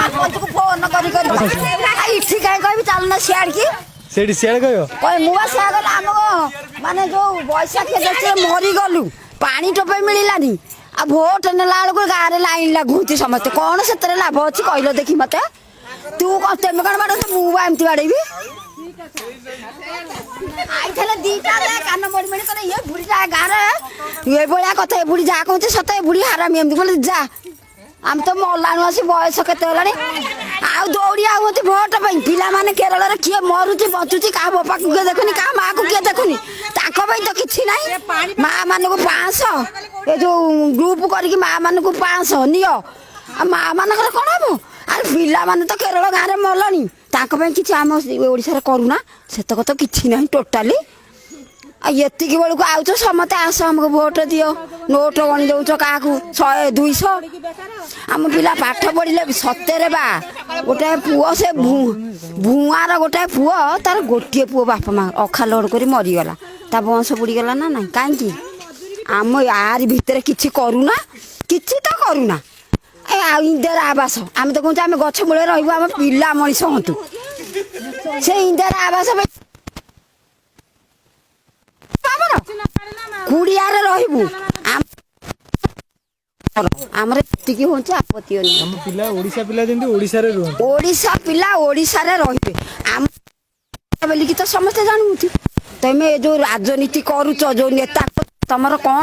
ସରପଞ୍ଚକୁ phone କରି କରି ଏଠି କାହିଁ କହିବି, ଚାଲୁନ ସିଆଡ଼ିକି। ସେଇଠି ସିଆଡ଼େ କହିବ। କହି ମୁଁ ବା ସେୟା ଗଲେ ଆମ ମାନେ ଯୋଉ ବୈଶାଖୀ ଦେଶରେ ମରିଗଲୁ, ପାଣି ଟୋପେ ମିଳିଲାନି। ଆଉ ଭୋଟ ନେଲା ବେଳକୁ ଗାଁରେ ଲାଇନ୍ ଲାଗୁଛି ସମସ୍ତେ। କଣ ସେଥିରେ ଲାଭ ଅଛି କହିଲ ଦେଖି ମତେ? ତୁ କଣ, ତେମେ କଣ ବାଡଉଛ? ମୁଁ ବା ଏମିତି ବାଡେଇବି। ଆଇଥିଲେ ଦିଟା କାନ ମଡି ମଡି କଲେ, ଇଏ ବୁଢୀଟା ଗାଁରେ ଏଭଳିଆ କଥା, ଏ ବୁଢୀ ଯାହା କହୁଛି ସତ, ଏ ବୁଢୀ ହାରାମି, ଏମିତି ବୋଲେ। ଯା, ଆମେ ତ ମଲାଣୁ ଆସି ବୟସ କେତେ ହେଲାଣି, ଆଉ ଦୌଡ଼ି ଆଉ ହୁଅନ୍ତି ଭୋଟ ପାଇଁ। ପିଲାମାନେ କେରଳରେ କିଏ ମରୁଛି ବଞ୍ଚୁଛି, କାହା ବାପାକୁ କିଏ ଦେଖୁନି, କାହା ମାଆକୁ କିଏ ଦେଖୁନି, ତାଙ୍କ ପାଇଁ ତ କିଛି ନାହିଁ। ମା ମାନଙ୍କୁ 500, ଏ ଯୋଉ ଗ୍ରୁପ କରିକି ମା ମାନଙ୍କୁ 500 ନିଅ, ଆଉ ମା ମାନଙ୍କର କଣ ହବ? ଆରେ ପିଲାମାନେ ତ କେରଳ ଗାଁରେ ମଲେଣି, ତାଙ୍କ ପାଇଁ କିଛି ଆମ ଓଡ଼ିଶାରେ କରୁନା। ସେତକ ତ କିଛି ନାହିଁ ଟୋଟାଲି। ଆଉ ଏତିକି ବେଳକୁ ଆଉଛ ସମସ୍ତେ, ଆସ ଆମକୁ ଭୋଟ ଦିଅ, ନୋଟ ଗଣି ଦଉଛ କାହାକୁ 100 200। ଆମ ପିଲା ପାଠ ପଢିଲେ ସତରେ ବା ଗୋଟେ ପୁଅ, ସେ ଭୁଆଁର ଗୋଟେ ପୁଅ, ତାର ଗୋଟିଏ ପୁଅ, ବାପା ମା ଅଖା ଲୋଡ କରି ମରିଗଲା, ତା ବଂଶ ବୁଡ଼ିଗଲା ନା ନାଇଁ? କାହିଁକି ଆମ ଆରି ଭିତରେ କିଛି କରୁନା? କିଛି ତ କରୁନା। ଏ ଆଉ ଇନ୍ଦିରା ଆବାସ, ଆମେ ତ କହୁଛୁ ଆମେ ଗଛ ମୂଳରେ ରହିବୁ, ଆମ ପିଲା ମଣିଷ ହୁଅନ୍ତୁ। ସେ ଇନ୍ଦିରା ଆବାସ ପାଇଁ ଆମର କୁଡ଼ିଆରେ ରହିବୁ। ଆମର ଏତିକି ହଉଛି ଆପତ୍ତି ଅଛି। ଆମ ପିଲା, ଓଡ଼ିଶା ପିଲା ଯେମିତି ଓଡ଼ିଶାରେ ରୁହନ୍ତି। ଓଡ଼ିଶା ପିଲା ଓଡ଼ିଶାରେ ରହିବେ ଆମ ବୋଲିକି ତ ସମସ୍ତେ ଜାଣୁଛନ୍ତି। ତମେ ଏ ଯୋଉ ରାଜନୀତି କରୁଛ, ଯୋଉ ନେତା, ତମର କଣ